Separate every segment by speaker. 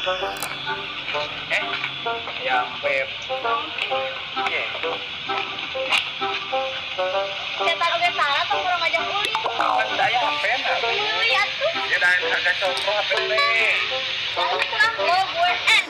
Speaker 1: Eh, yang Beb. Iya.
Speaker 2: Setan oge salah tong kurang ngajak ulin.
Speaker 1: Kan saya HP na.
Speaker 2: Beli atuh.
Speaker 1: Ya dan harga contoh HP teh.
Speaker 2: Kurang lo gue. Eh.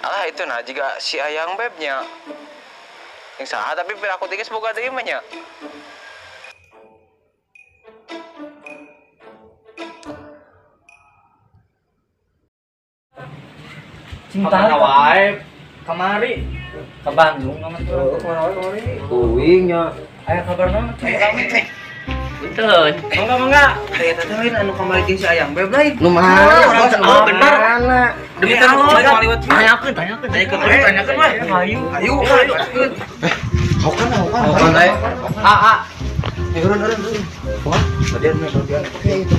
Speaker 1: Alah itu nah jika si Ayang Bebnya. Yang saha tapi piraku tiga semoga deui mah nya.
Speaker 3: Cinta wae kamari ke Bandung sama tuh.
Speaker 1: Kemana wae kamari?
Speaker 3: Uing nya. Aya kabar naon tuh rame.
Speaker 4: Punten.
Speaker 3: Mangga mangga.
Speaker 1: Kayak tadi lain anu kamari jeung si Ayang Beb lain.
Speaker 4: Nu mana?
Speaker 1: Oh, bener. Demi kan liwat.
Speaker 4: Tanyakeun, tanyakeun.
Speaker 1: Tanyakeun, tanyakeun mah.
Speaker 3: Ayo.
Speaker 1: Ayo, ayo.
Speaker 5: Hokan, hokan.
Speaker 3: Hokan teh. A a.
Speaker 5: Eh, urun, urun, urun. Wah, bagian, bagian. Oke, itu.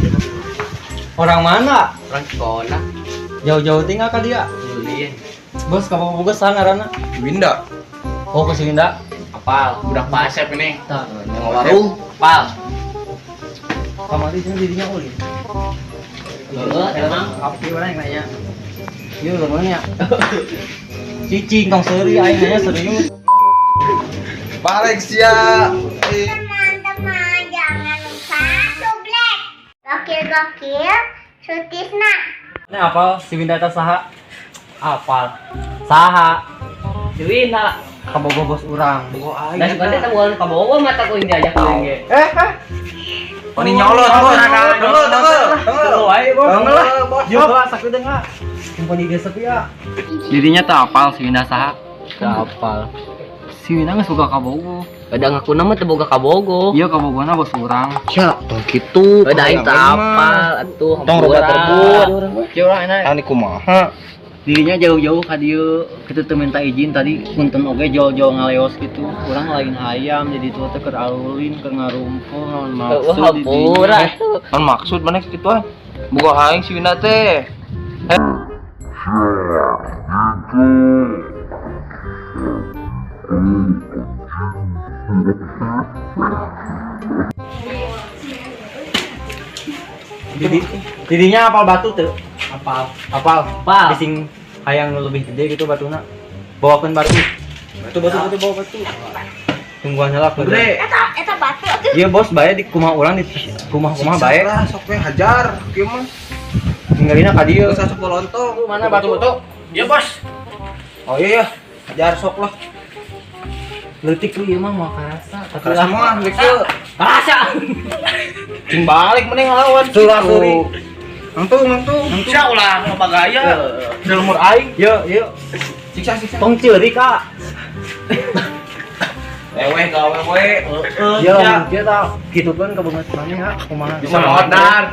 Speaker 3: Orang mana?
Speaker 4: Orang Cikona.
Speaker 3: Jauh-jauh tinggal ka dia.
Speaker 4: Ulin.
Speaker 3: Bos kabogoh saha ngaranna?
Speaker 1: Winda.
Speaker 3: Oh, ke si Winda.
Speaker 4: Apal, budak Pak Asep ini.
Speaker 3: Tah,
Speaker 4: Yang warung. Apal.
Speaker 3: Kamari jeung dirinya ulin.
Speaker 4: Heeh, emang
Speaker 3: api orang yang nanya. Ieu leungeun nya. Cicing tong seuri aing nanya serius.
Speaker 5: Balik sia.
Speaker 2: Teman-teman jangan lupa sublek. Gokil-gokil Sutisna.
Speaker 3: Ini apal si Winda eta saha? Apal. Saha?
Speaker 4: Si Winda.
Speaker 3: Kabogoh bos urang.
Speaker 1: Bogo aing.
Speaker 4: Da suka teh bukan kabogoh mata ku diajak ulin ge.
Speaker 1: Eh, eh. Oh, ini nyolot, bos. Tunggu, tunggu.
Speaker 3: Tunggu wae, bos.
Speaker 1: Tunggu lah, bos.
Speaker 3: Yo, lah sakedeung lah. Kumpul di desa ya. Dirinya tak apal si Winda saha?
Speaker 4: Teu apal.
Speaker 3: Si Winda geus boga kabogoh.
Speaker 4: Da ngakuna mah teu boga kabogoh.
Speaker 3: Iya kabogohna bos urang.
Speaker 5: Ya, tong kitu.
Speaker 4: Da aing teu apal atuh.
Speaker 5: Tong roba terbut.
Speaker 3: Kieu urang enak.
Speaker 5: Ani kumaha?
Speaker 3: Dirinya jauh-jauh ka dieu kitu teu minta izin tadi punten oge jol-jol ngaleos gitu. Urang lain hayam jadi tuh teh keur alulin keur ngarumpul naon
Speaker 4: Heueuh
Speaker 3: maksud
Speaker 4: hampura
Speaker 3: didinya.
Speaker 4: atuh.
Speaker 1: Non maksud mana gituan? Bogo aing si Winda teh.
Speaker 3: Didi, didinya apal batu tuh. Apal, apal.
Speaker 4: Apal.
Speaker 3: Bising hayang nu lebih gede gitu batuna. Bawakeun batu. Batu batu batu bawa batu. Tungguan heula
Speaker 1: Gede.
Speaker 2: Eta eta batu atuh.
Speaker 3: Iya bos, bae di kumaha urang di kumaha-kumaha bae.
Speaker 5: Lah, sok we hajar kieu mah.
Speaker 3: Tinggalina ka dieu.
Speaker 5: Geus asup lontong.
Speaker 3: Mana batu-batu?
Speaker 4: Iya, Bos.
Speaker 5: Oh iya ya, hajar sok lah.
Speaker 3: Leutik lu ieu mah moal karasa. Tapi
Speaker 5: Karasa mah geus kieu.
Speaker 4: Rasa.
Speaker 5: Cing balik mending ngelawan.
Speaker 3: Suri.
Speaker 5: Nangtung, nangtung.
Speaker 1: Sia ulah loba gaya. Di lemur aing.
Speaker 3: Yo, yo.
Speaker 5: Siksa, siksa.
Speaker 3: Tong ceurik ka.
Speaker 1: Ewe gawe we.
Speaker 3: Yo, kieu tah kitukeun ka beungeut maneh ha kumaha.
Speaker 1: Bisa modar.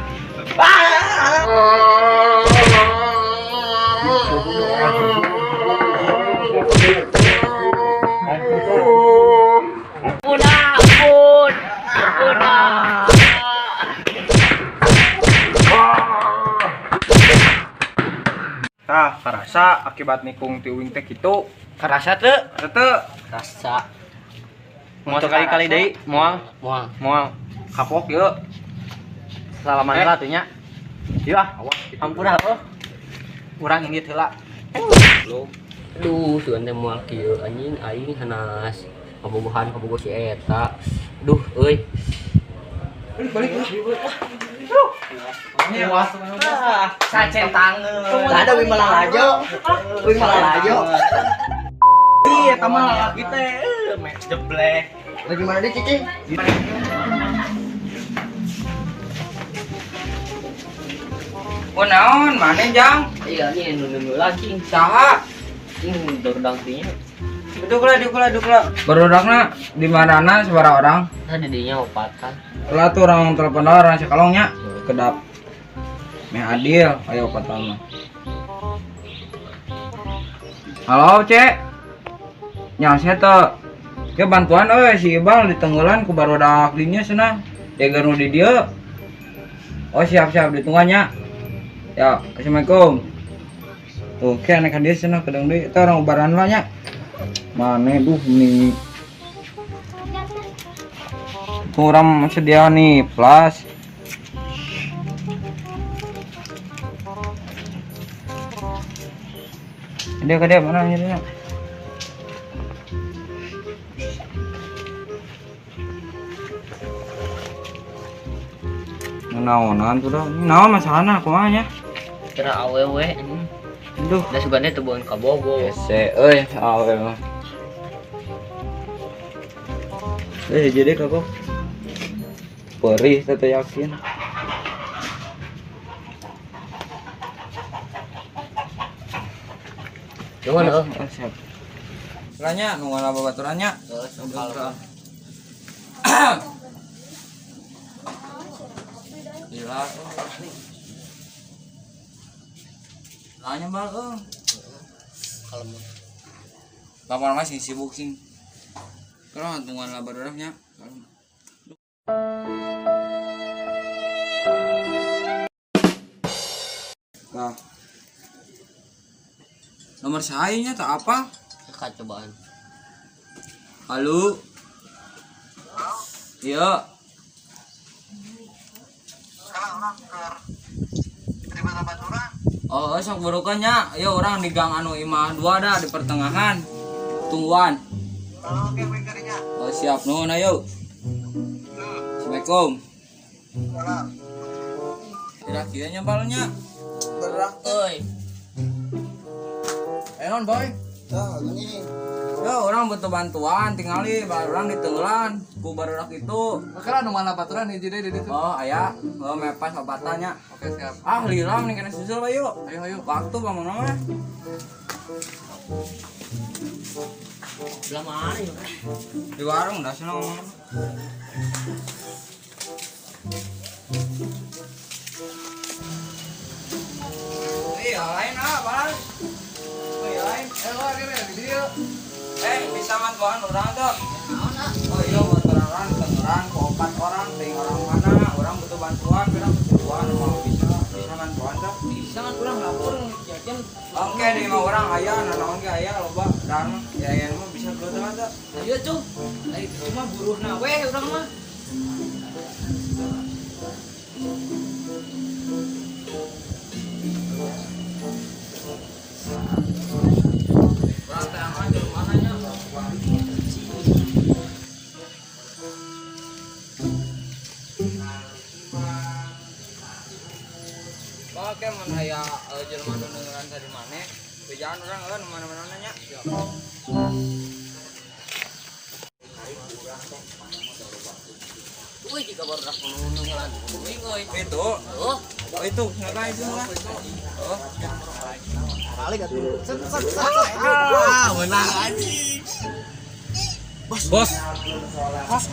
Speaker 4: Ampun, ampun. Ampun. Ah.
Speaker 1: Tah, karasa akibat nikung ti uing teh kitu.
Speaker 4: Karasa teu?
Speaker 1: Teu.
Speaker 4: Rasa.
Speaker 3: Mau sekali-kali deui, moal,
Speaker 4: Moal.
Speaker 3: moal.
Speaker 1: Kapok yeuh.
Speaker 3: Salaman
Speaker 1: Eh.
Speaker 3: heula atuh nya. Yeuh ah, ampura heuh. Urang indit heula.
Speaker 4: Aduh, sugan teh moal kieu anjing aing hanas. Kabogohan kabogoh si eta. Duh, euy.
Speaker 5: Balik, balik.
Speaker 3: Puas.
Speaker 4: Sacen tangeun.
Speaker 5: Ada wing malah lajo. Wing malah lajo.
Speaker 1: Iya, eta mah lalaki teh mek jeblek.
Speaker 5: Lagi mana deh, Cicing?
Speaker 1: Oh naon, maneh jang?
Speaker 4: Iya, ini nu nunggu lagi.
Speaker 1: Saha?
Speaker 4: Cing dordang dinya.
Speaker 1: Duduk lah, duduk lah, duduk lah. Barodakna di manana sabaraha orang?
Speaker 4: Nah, didinya opatan.
Speaker 1: Lah tuh orang telepon orang sakalongnya kedap. Meh adil, ayo opatan mah. Halo, Cek. Nya saya teh. Ya bantuan euy si Ibal ditenggelan ku barodak dinya cenah. Jaga nu di dieu. Oh, siap-siap ditungguan nya. Ya, assalamualaikum. Tuh, kayak anak dia cenah kedeng deui eta orang ubaran lah nya. Mane duh nih. Tuh orang sedia nih plus. Dia ke dia mana nyerina? Naonan tuh dah. Naon masalahna kumaha nya?
Speaker 4: Kira awewe anjing.
Speaker 1: Aduh,
Speaker 4: Da sugan teh teu boga kabogo.
Speaker 1: Hese euy awewe mah. Jadi kok perih teh yakin.
Speaker 4: Nuhun heuh.
Speaker 1: Siap. Ranya nu ngalah babaturannya.
Speaker 4: Heeh, sok.
Speaker 1: Gila. Lanya bal euy.
Speaker 4: Kalem.
Speaker 1: Bapak mah sing sibuk sing. Kalau tungguan lah baruraknya. Nah. Nomor saya tak apa?
Speaker 4: Kacobaan.
Speaker 1: Halo. Iya. Oh, sok burukan nya. Ya orang di gang anu imah 2 dah di pertengahan. Tungguan. Oh, siap nuhun ayo. Assalamualaikum. Kira-kira nya balnya.
Speaker 4: Berak euy.
Speaker 1: Non boy.
Speaker 5: Tah, gini.
Speaker 1: Ya orang butuh bantuan, tingali orang ditenggelan ku barudak itu.
Speaker 6: Oke nu mana baturan hiji deui di ditu.
Speaker 1: Oh, aya, oh mepas obatannya.
Speaker 6: Oke, siap.
Speaker 1: Ah, lila mending kena susul bae yuk.
Speaker 6: Ayo, ayo.
Speaker 1: Waktu pamana mah.
Speaker 4: Belah mana yuk?
Speaker 1: Di warung dah sana ngomong. Iya, lain ah, balas. Oh, iya lain.
Speaker 6: Lo akhirnya di dieu.
Speaker 1: Bisa bantuan orang tuh. Oh iya, buat orang tengeran, ku 4 orang, ting orang mana, orang butuh bantuan, orang butuh mau bisa bantuan tuh.
Speaker 4: Bisa kan urang lapor jajan.
Speaker 1: Oke, di 5 orang aya, nanaon ge aya loba, dan ya ya mah bisa gelut mah tuh.
Speaker 4: Iya, Cung. Ai cuma buruhna we urang mah.
Speaker 1: Urang teh aman jeung mana nya? Oke, mun aya jelema nu dengeran tadi maneh, bejaan urang eueuh nu mana-mana nya.
Speaker 4: Euy, jika barudak nu nunggulan. Euy, euy.
Speaker 1: Itu.
Speaker 4: Oh,
Speaker 1: Oh, itu, kenapa itu lah? Oh.
Speaker 5: Balik atuh. Set set set.
Speaker 1: Ah, menang anjing.
Speaker 3: Bos. Bos,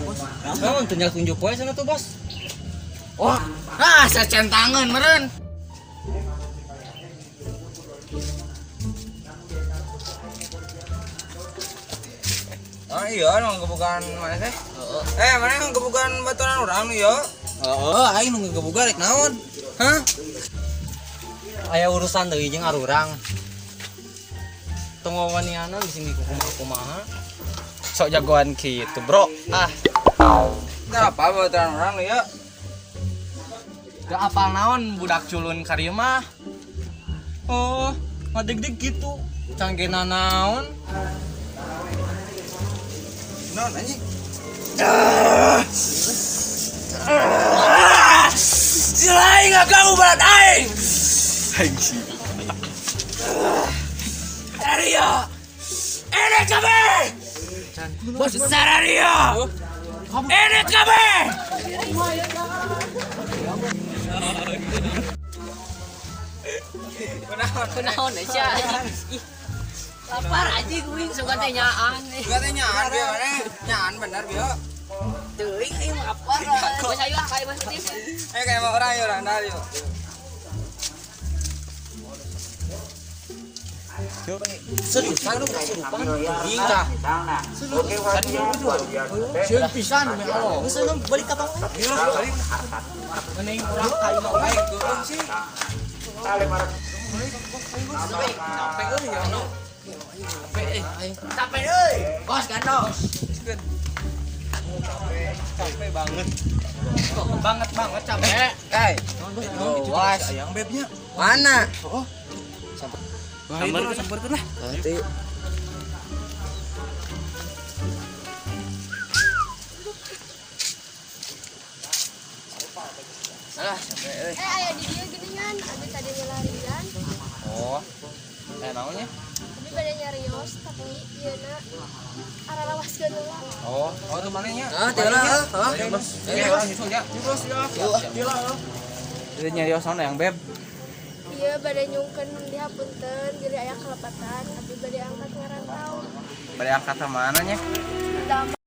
Speaker 3: bos. Naon tinggal tunjuk wae sana tuh, Bos.
Speaker 1: Wah, ah saya centangan meren. Oh iya, nu gebukan mana teh?
Speaker 4: heeh.
Speaker 1: Mana yang gebukan baturan urang nu ya?
Speaker 3: Heeh, aing nu ngegebugan rek naon? Hah? Aya urusan deui jeung arurang. Tong wawaniana bisi kumaha-kumaha.
Speaker 6: Sok jagoan kitu, Bro. Ah,
Speaker 1: Teu apa baturan urang nu ya?
Speaker 6: gak apal naon budak culun ka dieu mah. Oh, ngadeg-deg gitu. Canggena naon?
Speaker 1: Naon anjing?
Speaker 6: Si lain ngaganggu barat aing. Aing sih. Sararia. Ini kabeh. Bos Sararia. Ini kabeh.
Speaker 4: Kunaon sia? Ih. Lapar anjing uing sugan teh nyaan.
Speaker 1: Juga teh nyaan bieu mana? Nyaan bener bieu.
Speaker 4: Teuing aing lapar. Bos ayo ah kayak Bos Latif.
Speaker 1: Ayo kayak mau orang yuk, orang dah yuk.
Speaker 3: Seriusan lu kesurupan? Iya. Serius pisan demi Allah. Geus lu balik ka bang. Mending urang ka imah
Speaker 1: Baik, turun sih.
Speaker 3: Capek euy ya. Capek euy.
Speaker 4: Capek euy. Bos gandong.
Speaker 3: Capek banget. Banget banget capek.
Speaker 1: Hey, was.
Speaker 5: Ayang bebnya.
Speaker 1: Mana?
Speaker 5: Oh.
Speaker 6: Wah, itu lah samperkeun lah.
Speaker 4: Nanti. Alah, sampai euy.
Speaker 2: Eh, aya di dieu geuningan, abi tadi ngelarian.
Speaker 6: Oh. Eh naonnya?
Speaker 2: Abi bade nyarios tapi ieuna aralawaskeun heula.
Speaker 6: Oh, oh itu manehnya.
Speaker 4: Ah, teu lah, ah.
Speaker 6: Ayo, Bos. Ayo, nyusul ya. Bos ya. Jadi nyarios naon yang beb?
Speaker 2: Iya bade nyungkeun dihapunten jadi aya kelepatan, abi bade angkat ngarantau.
Speaker 6: Bade angkat sama mana nya?
Speaker 2: Damang.